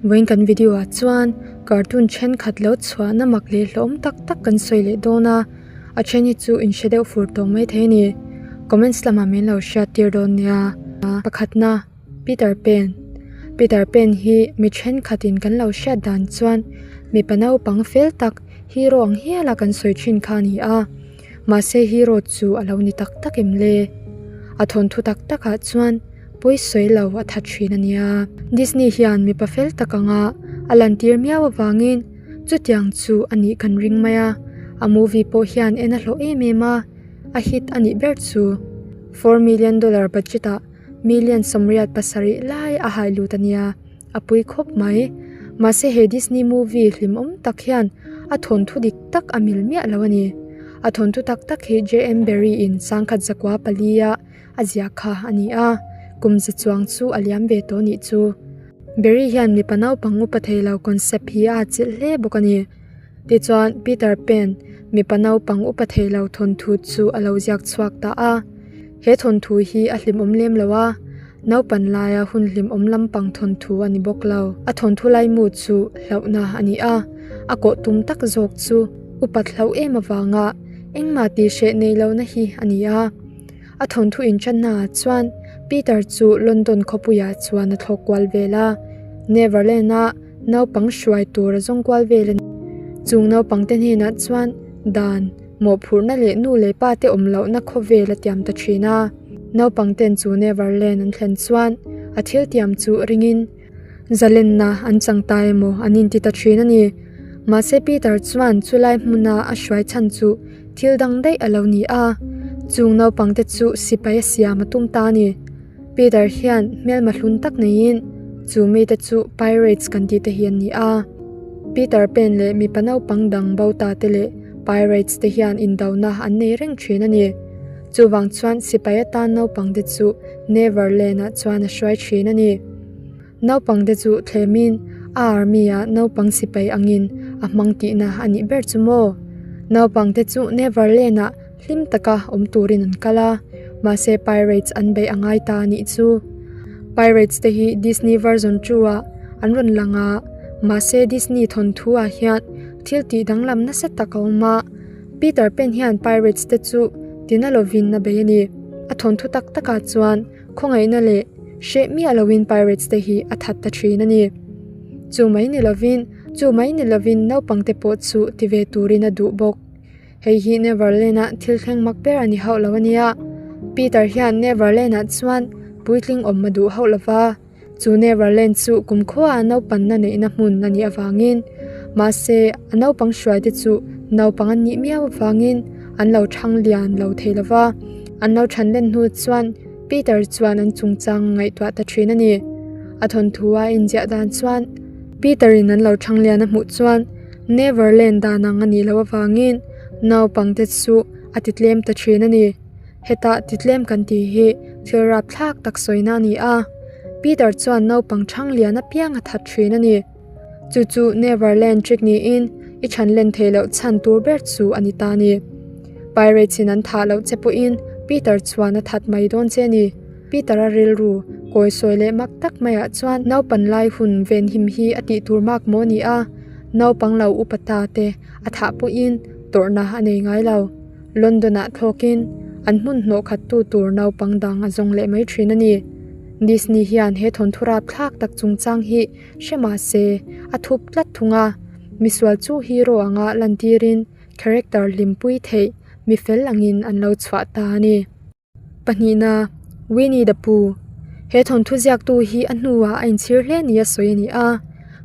Vawiin kan video ah chuan cartoon thenkhat lo chhuahna mak leh hlawm tak tak kan sawi leh dawn a, a then hi chu in hre deuh fur tawh mai thei a ni. Comments lamah min lo hriat tir dawn nia. Pakhatna, Peter Pan Peter Pan hi mi thenkhatin kan lo hriat dan chuan mipa naupang fel tak hero ang hiala kan sawi thin kha a ni a. Mahse hero chu a lo ni tak tak em le? A thawnthu tak takah chuan pawi sawi lo a tha thin a nia. Disney hian mipa fel tak anga a lantir miau avangin chutiang chu a nih kan ring mai a. A movie pawh hian en a hlawh em em a, a hit a nih ber chu. $4 million budget ah million 87 lai a hai lut a nia. A pui khawp mai. Mahse he Disney movie hlimawm tak hian a thawnthu dik tak a mil miah lo a ni. A thawnthu tak tak hi JM Barrie in 1904 a a ziah kha a ni a, kum za chuang chu a liam ve tawh nih chu. Barrie hian mipa naupang upa thei lo concept hi a atchilh hle bawk a ni. Tichuan Peter Pan mipa naupang upa thei lo thawnthu chu a lo ziak chhuak ta a. He thawnthu hi a hlimawm lem lo a. Naupan laia hun hlimawm lampang thawnthu a ni bawk lo. A thawnthu laimu chu hlauhna a ni a, a kawh tum tak zawk chu upat hlauh em avanga engmah tih hreh nei lohna hi a ni a. A thawnthu inṭannaah chuan Peter chu London khawpuiah chuan a thlawk kual vel a, Neverland-a naupang hruai tur a zawng kual vel a ni. Chung naupangte hnenah chuan dan, mawhphurhna leh nu leh pa te awm lohna khawvel a tiam ta thin a. Naupang ten chu Neverland an thlen chuan a thil tiam chu ringin zalenna an chang ta emaw an inti ta thin a ni. Mahse Peter chuan chulai hmuna a hruai chhan chu thil dang daih a lo ni a, chung naupang te chu sipai a siam a tum ta a ni. Peter hian hmelma hlun tak neiin chu mite chu Pirates kan tih te hi an ni a. Peter Pan leh mipa naupang dang bo ta te leh Pirates te hian indona an nei reng thin a ni. Chuvang chuan sipai atan naupang te chu Neverland ah chuan a hruai thin a ni. Naupang te chu thlemin a army ah naupang sipai angin a hmang tihna a nih ber chu maw? Naupang te chu Neverland ah hlim taka awm turin an kal a, mahse Pirates an beih a ngai ta a nih chu. Pirates te hi Disney version 2 ah an rawn lang a, mahse Disney thawnthu ah hian thil tih danglam nasa tak a awm a. Peter Pan hian Pirates te chu tina lovin a bei a ni. A thawnthu tak takah chuan khawngaihna leh hreh miah loin Pirates te hi a that ta thin a ni. Chu mai ni lovin, chu mai ni lovin naupang te pawh chu ti ve turin a duh bawk. Hei hi Neverland-a thil thleng mak ber a ni hauh lo a nia. Peter hian Neverland-ah chuan puitling awm a duh hauh lova. Chu Neverland chu kumkhua naupanna neihna hmun a nih avangin, mahse a naupang hruaite chu naupang an nih miau avangin an lo thang lian lo thei lo va. An lo than len hnu chuan Peter chuan an chungchang a ngaihtuah ta thin a ni. A thawnthu a inziah dan chuan Peter-in an lo thang lian a hmuh chuan Neverland dan ang a nih loh avangin naupangte chu a ti tlem ta thin a ni. Hetah titlem kan tih hi thil rapthlak tak sawina a ni a, Peter chuan naupang chhang lian apiang a that thin a ni. Chu chu Neverland trick niin i chhan len theih loh chhan tur ber chu a ni ta a ni. Pirates in an thah loh che pawhin Peter chuan a that mai dawn che a ni. Peter-a rilru kawi sawi leh mak tak maiah chuan naupan lai hun venhim hi a tih tur mak maw a ni a, naupang lo upa ta te a thah pawhin tawrhna a nei ngai lo. London-ah thlawkin an hmun hnawh khattu tur naupang dang a zawng leh mai thin a ni. Disney hian he thawnthu rapthlak tak chungchang hi hre mah se, a thup tlat thung a. Misual chu hero anga lantirin character hlimpui theih mi fel angin an lo chhuah ta a ni. Pahnihna, Winnie the Pooh. He thawnthu ziaktu hi a hnuah a inchhir hle nia sawi a ni a.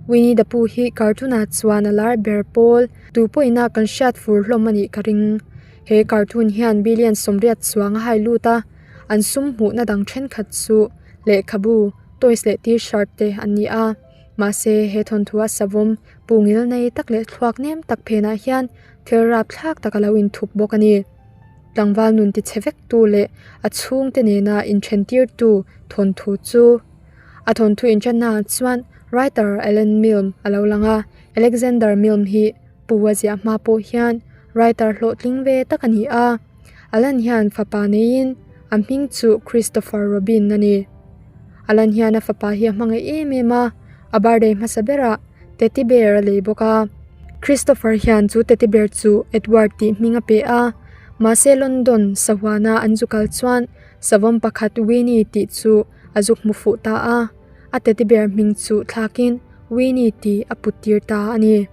Winnie the Pooh hi cartoon-ah chuan a lar ber pawl tu pawhina kan hriat fur hlawm a nih ka ring. He cartoon hian billion 80 chuang a hai lut a, an sum hmuhna dang thenkhat chu lehkhabu, toys leh t-shirt te an ni a. Mahse, he thawnthua savawm pungil nei tak leh thluak nem tak phenah hian thil rapthlak tak a lo inthup bawk a ni. Tlangval nun ti chhe vek tu leh a chhungte nena inthentirtu thawnthu chu. A thawnthu inthennaah chuan writer Alan Milne a lo lang a, Alexander Milne hi pu a ziah hma pawh hian writer hlawhtling ve tak a ni a. Alan hian fapa neiin a hming chu Christopher Robin a ni. Alan hian a fapa hi a hmangaih em em a. A birthday hmasa berah Teddy bear a lei bawk a. Christopher hian chu teddy bear chu Edward tih hming a pe a. Mahse London sahuana an zu kal chuan savawm pakhat Winnie tih chu a zuk hmu fuh ta a. A teddy bear hming chu thlakin Winnie tih a put tir ta a ni.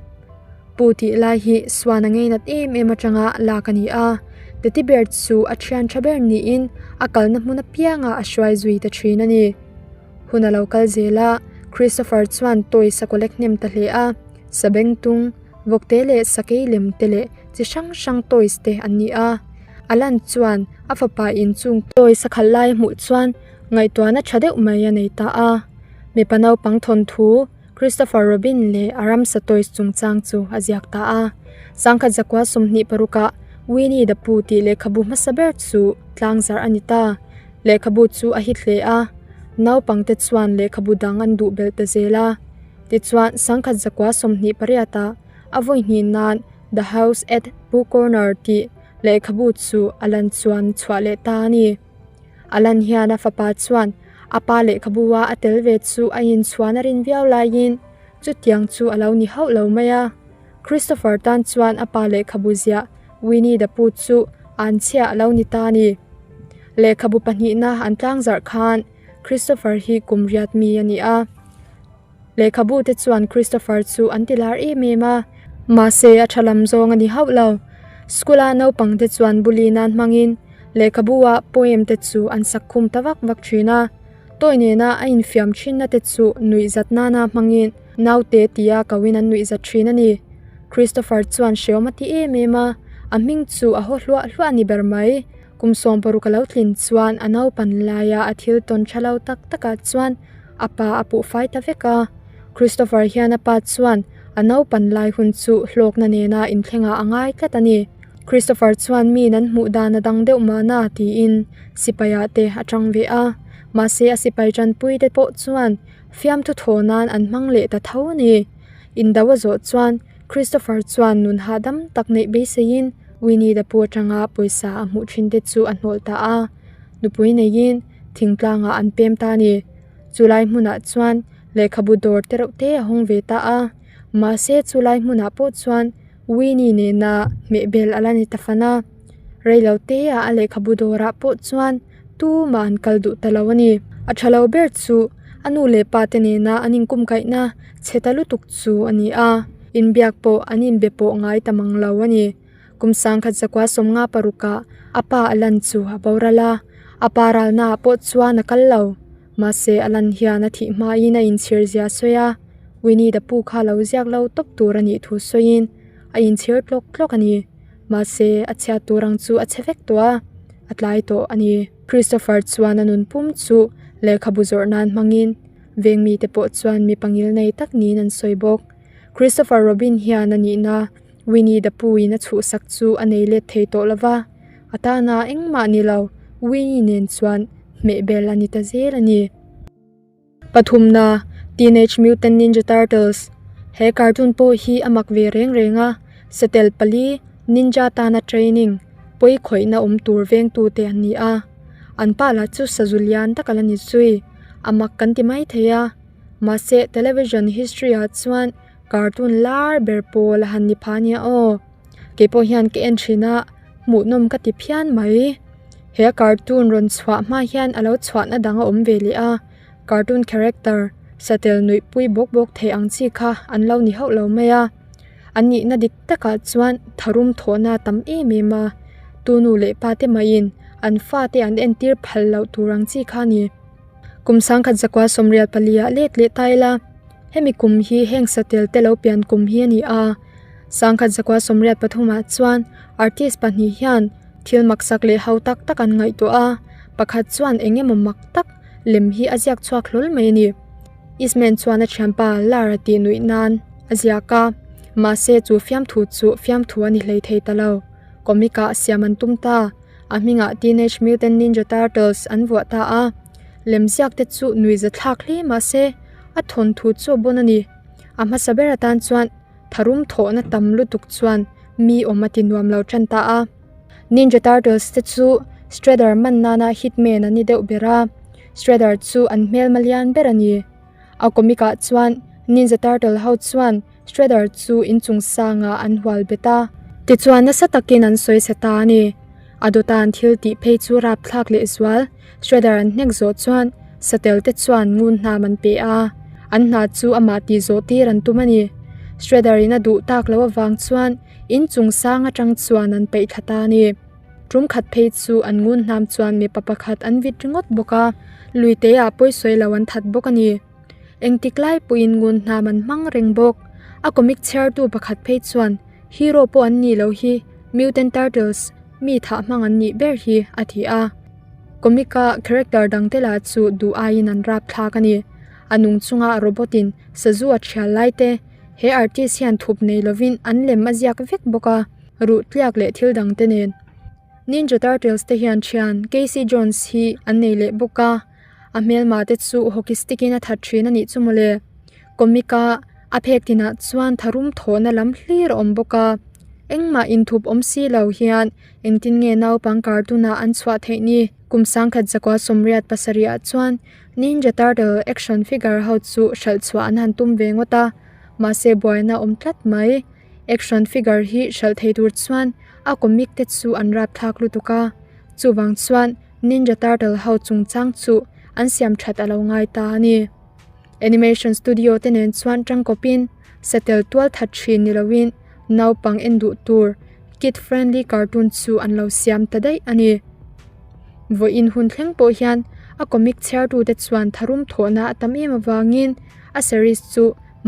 Pu tih lai hi Swan a ngeinat em em atanga lak a ni a. Teddy bear chu a thian tha ber niin a kalna hmun apiangah a hruai zui ta thin a ni. Hun a lo kal zel a, Christopher chuan toys a collect hnem ta hle a, sabengtung, vawkte leh sakei lem te leh chi hrang hrang toys te an ni a. Alan chuan a fapa in chung toys a khalh lai a hmuh chuan ngaihtuahna tha deuh mai a nei ta a. Mipa naupang thawnthu Christopher Robin leh a ramsa toys chungchang chu a ziak ta a. Sangkhat zakua 26 ah Winnie the Pooh tih lehkhabu hmasa ber chu tlangzarh a ni ta. Lehkhabu chu a hit hle a, naupangte chuan lehkhabu dang an duh belh ta zel a. Tichuan, sangkhat zakua 28 ah a vawi hnih nan The House at Pooh Corner tih lehkhabu chu a lan chuan chhuah leh ta a ni. A lan hian a fapa chuan a pa lehkhabu a a tel ve chu a inchhuan a rin viau laiin chutiang chu a lo ni hauh lo mai a. Christopher tan chuan a pa lehkhabu ziah Winnie the Pooh chu an chhia a lo ni ta a ni. Lehkhabu pahnihna an tlangzarh khan Christopher hi kum riat mi a ni a. Lehkhabu te chuan Christopher chu an ti lar em em a. Mahse a tha lam zawng a ni hauh lo. School a naupang te chuan bully nan hmangin lehkhabu ah poem te chu an sak khum ta vak vak thin a. Toy nena a infiam thinna te chu nuih zat nana hmangin naute tia koin an nuih zat thin a ni. Christopher chuan hreawm a ti em em a, a hming chu a haw hluah hluah a ni ber mai. Kum 60 a lo tlin chuan a naupan laia a thil tawn tha lo tak takah chuan a pa a puh fai ta vek a. Christopher hian a pa chuan a naupan lai hun chu hlawkna nena inthlengah a ngai tlat a ni. Christopher chuan mi nan hmuh dan a dang deuh mahna tiin sipaiah te a tang ve a. Mahse a sipai tanpui te pawh chuan fiamthu thaw nan an hmang leh ta tho a ni. Indo a zawh chuan Christopher chuan nun hahdam tak neih beiseiin Winnie the Pooh atanga pawisa a hmuh thin te chu a hnawlh ta a. Nupui neiin thingtlangah an pem ta a ni. Chulai hmunah chuan lehkhabu dawr te reuh te a hawng ve ta a. Mahse chulai hmunah pawh chuan Winnie nena hmehbel a la ni ta fan a. Reilo te ah a lehkhabu dawrah pawh chuan tumah an kal duh ta lo a ni. A tha lo ber chu a nu leh pa te nena an inkum kaihna chhe ta lutuk chu a ni a. Inbiak pawh an inbe pawh ngai ta mang lo a ni. Kum 1956 ah a pa a lan chu a boral a, a pa ralna ah pawh chuan a kal lo. Mahse a lan hian a thih hmain a inchhir zia a sawi a, Winnie the Pooh kha lo ziak lo tawp tur a nih thu sawiin a inchhir tlawk tlawk a ni. Mahse a chhiat tur ang chu a chhe vek tawh a, a tlai tawh a ni. Christopher chuan a nun pum chu lehkhabu zawrh nan hmangin veng mite pawh chuan mi pangil nei tak niin an sawi bawk. Christopher Robin hian a nihna Winnie the Pooh in a chhuhsak chu a nei let thei tawh lo va, a tana engmah ni lo Winnie nen chuan hmehbel a ni ta zel a ni. Pathumna, Teenage Mutant Ninja Turtles He cartoon pawh hi a mak ve reng reng a, satel pali ninja tana training pawi khawihna awm tur vengtute an ni a, an pa lah chu sazu lian tak a la ni zui, a mak kan ti mai thei a, mahse television history ah chuan Cartoon lar ber pawl a han ni pha nia aw. Keipawh hian ka en thin a, hmuhnawm ka ti phian mai. He cartoon rawn chhuah hma hian a lo chhuahna dang a awm ve leh a, cartoon character satel nuih pui bawk bawk thei ang chi kha an lo ni hauh lo mai a. An nihna dik takah chuan tharum thawhna a tam em em a, tu nu leh pa te mahin an fate an entir phal loh tur ang chi kha a ni. Kum 1984 ah let leh ta ila. Hemi kum hi heng satel te lo pian kum hi a ni a, 1983 ah chuan artist pahnih hian thil maksak leh ho tak tak an ngaihtuah a, pakhat chuan eng emaw mak tak lem hi a ziak chhuak hlawl mai a ni. Eastman chuan a thianpa Lara tih nuih nan a ziak a, mahse chu fiamthu chu fiamthu a ni hlei thei ta lo. Comic ah siam an tum ta, a hmingah Teenage Mutant Ninja Turtles an vuah ta a, lemziak te chu nuihza thlak hle mahse, A thawnthu chu a bawn a ni. A hmasa ber atan chuan tharum thawhna tam lutuk chuan mi awm a ti nuam lo tan ta a. Ninja Turtles te chu Shredder man nana hitman an ni deuh ber a, Shredder chu an hmelma lian ber a ni. A comic ah chuan Ninja Turtle ho chuan Shredder chu inchung sangah an hual bet a. Tichuan nasa takin an sawi chhe ta a ni. A dawta an thil tih phei chu rapthlak leh zual Shredder an hnek zawh chuan satel te chuan ngun hnam an pe a, an hna chu amah tih zawh tir an tum a ni. Shredder in a duh tak loh avang chuan inchung sang atang chuan an peih thla ta a ni. Tum khat phei chu an ngun hnam chuan mipa pakhat an vit ringawt bawk a, luite ah pawisawi lo an that bawk a ni. Engtik lai pawhin ngun hnam an hmang reng bawk. A comic chhiartu pakhat phei chuan hero pawh an nih loh hi Mutant Turtles mi thah hmang an nih ber hi a ti a. Comic a character dangte lah chu duh aiin an rapthlak a ni. A nung chunga robot in sazu a thial lai te he artist hian thup nei lovin an lem a ziak vek bawk a, ruh tliak leh thil dangte nen. Ninja Turtles te hian thian Casey Jones hi an nei leh bawk a. A hmelma te chu hockey stick in a that thin a nih chu mawle. Comic a a phek tinah chuan tharum thawhna lam hlir a awm bawk a. Engmah inthup awm si lo hian engtin nge naupang cartoon ah an chhuah theih ni? Kum sangkhat zakua sawmriat pasarih ah chuan Ninja Turtle action figure ho chu hralh chhuah an han tum ve ngawt a, mahse buaina awm tlat mai. Action figure hi hralh thei tur chuan a comic te chu an rapthlak lutuk a, chuvang chuan Ninja Turtle ho chungchang chu an siam that a lo ngai ta a ni. Animation studio te nen chuan tangkawpin satel tual that thin ni loin naupang en duh tur kid friendly cartoon chu an lo siam ta daih a ni. Vawiin hun thleng pawh hian a comic chhiartute chuan tharum thawhna a tam em avangin a series chu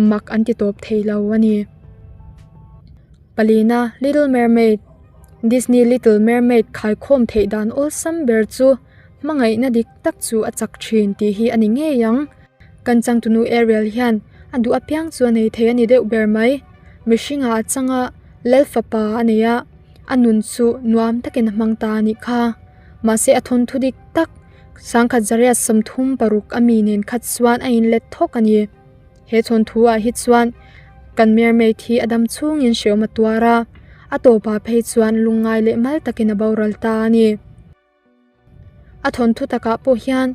mak an ti tawp thei lo a ni. Palina Little Mermaid Disney Little Mermaid khaikhawm theih dan awlsam ber chu hmangaihna dik tak chu a chak thin tih hi a ni ngei ang. Kan changtunu Ariel hian a duh apiang chu a nei thei a ni deuh ber mai. Mihringah a chang a, Lal fapa a nei a, a nun chu nuam takin a hmang ta a nih kha. Mahse a thawnthu dik tak sangkhat zariat 36 a mi nen khat chuan a inlet thawk a ni. He chhawnthu ah hi chuan kan mermaid hi a dam chhungin hreawm a tuar a, a tawpah phei chuan lungngai leh mal takin a boral ta a ni. A thawnthu takah pawh hian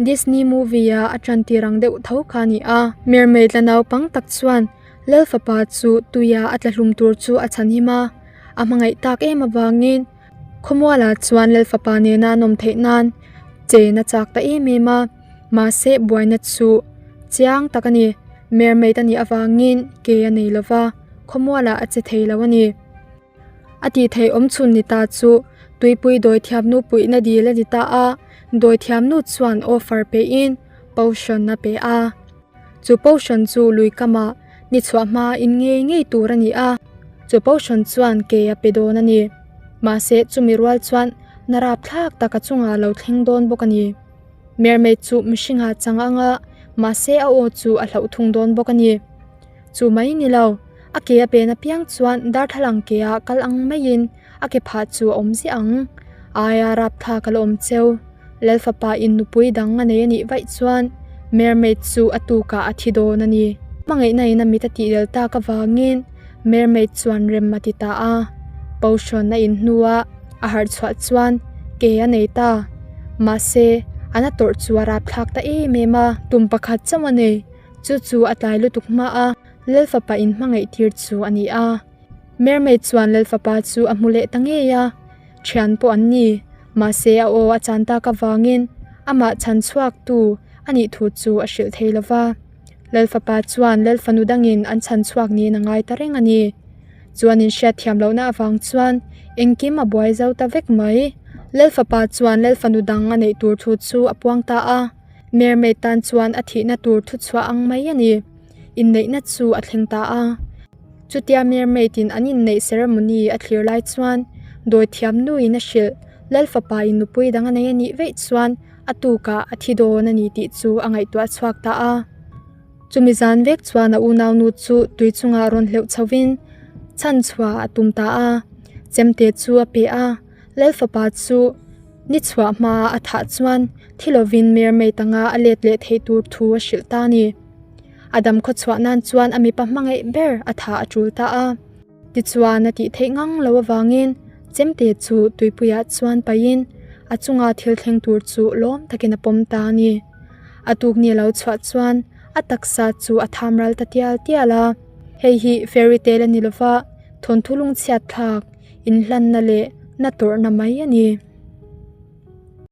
Disney movie a a tan tir ang deuh tho kha a ni a. Mermaid la naupang tak chuan Lal fapa chu tuia a tla hlum tur chu a chhanhim a, a hmangaih tak em avangin Khawmualah chuan Lal fapa nena an awm theih nan chen a chak ta em em a. Mahse buaina chu chiang tak a ni. Mermaid a nih avangin ke a nei lo va, khawmualah a che thei lo a ni. A tih theih awm chhun ni ta chu tuipui dawithiamnu puihna dil a ni ta a, dawithiamnu chuan offer pehin potion a pe a. Chu potion chu lui kamah ni chhuah hma in ngei ngei tur a ni a, chu potion chuan ke a pe dawn a ni. Mahse chumi rual chuan na rapthlak tak a chungah a lo thleng dawn bawk a ni. Mermaid chu mihring ah chang ang a, mahse a aw chu a hlauh thung dawn bawk a ni. Chu mai ni lo, a ke a pen apiang chuan darthlalang ke ah kal ang maiin a ke phah chu a awm ziah ang. Aia rapthlak a la awm cheu. Lal fapa in nupui dang a nei a nih vaih chuan Mermaid chu a tukah a thi dawn a ni. Hmangaihna in a mit a tih del tak avangin Mermaid chuan rem a ti ta a. Potion a in hnuah a harh chhuah chuan ke a nei ta. Mahse, an a tawrh chu a rapthlak ta em em a. Tum pakhat chauh a nei. Chu chu a tlai lutuk hma a, Lal fapa in hmangaih tir chu a ni a. Mermaid chuan Lal fapa chu a hmu leh ta ngei a. Thian pawh an ni. Mahse, a aw a chan tak avangin amah chhan chhuak tu a nih thu chu a hrilh thei lo va. Lal fapa chuan Lal fanu dangin an chhan chhuak niin a ngai ta reng a ni. Chuan in hriat thiam lohna avang chuan engkim a buai zo ta vek mai. Lal fapa chuan Lal fanu dang a neih tur thu chu a puang ta a, Mermaid tan chuan a thihna tur thu chhuah ang mai a ni. Inneihna chu a thleng ta a. Chutia Mermaid in an inneih ceremony a thlir lai chuan dawithiam nuin a hrilh, Lal fapa in nupui dang a nei a nih veih chuan a tukah a thi dawn a ni tih chu a ngaihtuah chhuak ta a. Chumi zan vek chuan a unaunu chu tui chungah rawn hleuh chhovin chhan chhuah a tum ta a, chemte chu a pe a, Lal fapa chu ni chhuah hma a thah chuan thi lovin mermaid anga a let leh theih tur thu a hrilh ta a ni. A dam khaw chhuah nan chuan a mipa hmangaih ber a thah a tul ta a. Tichuan a tih theih ngang lo avangin chemte chu tuipuiah chuan paihin a chunga thil thleng tur chu lawm takin a pawm ta a ni. A tukni a lo chhuah chuan a. A taksa chu a tham ral ta tial tial a. Hei hi fairy tale a ni lova, thawnthu lungchhiat thlak, inhlanna leh na tawrhna mai a ni.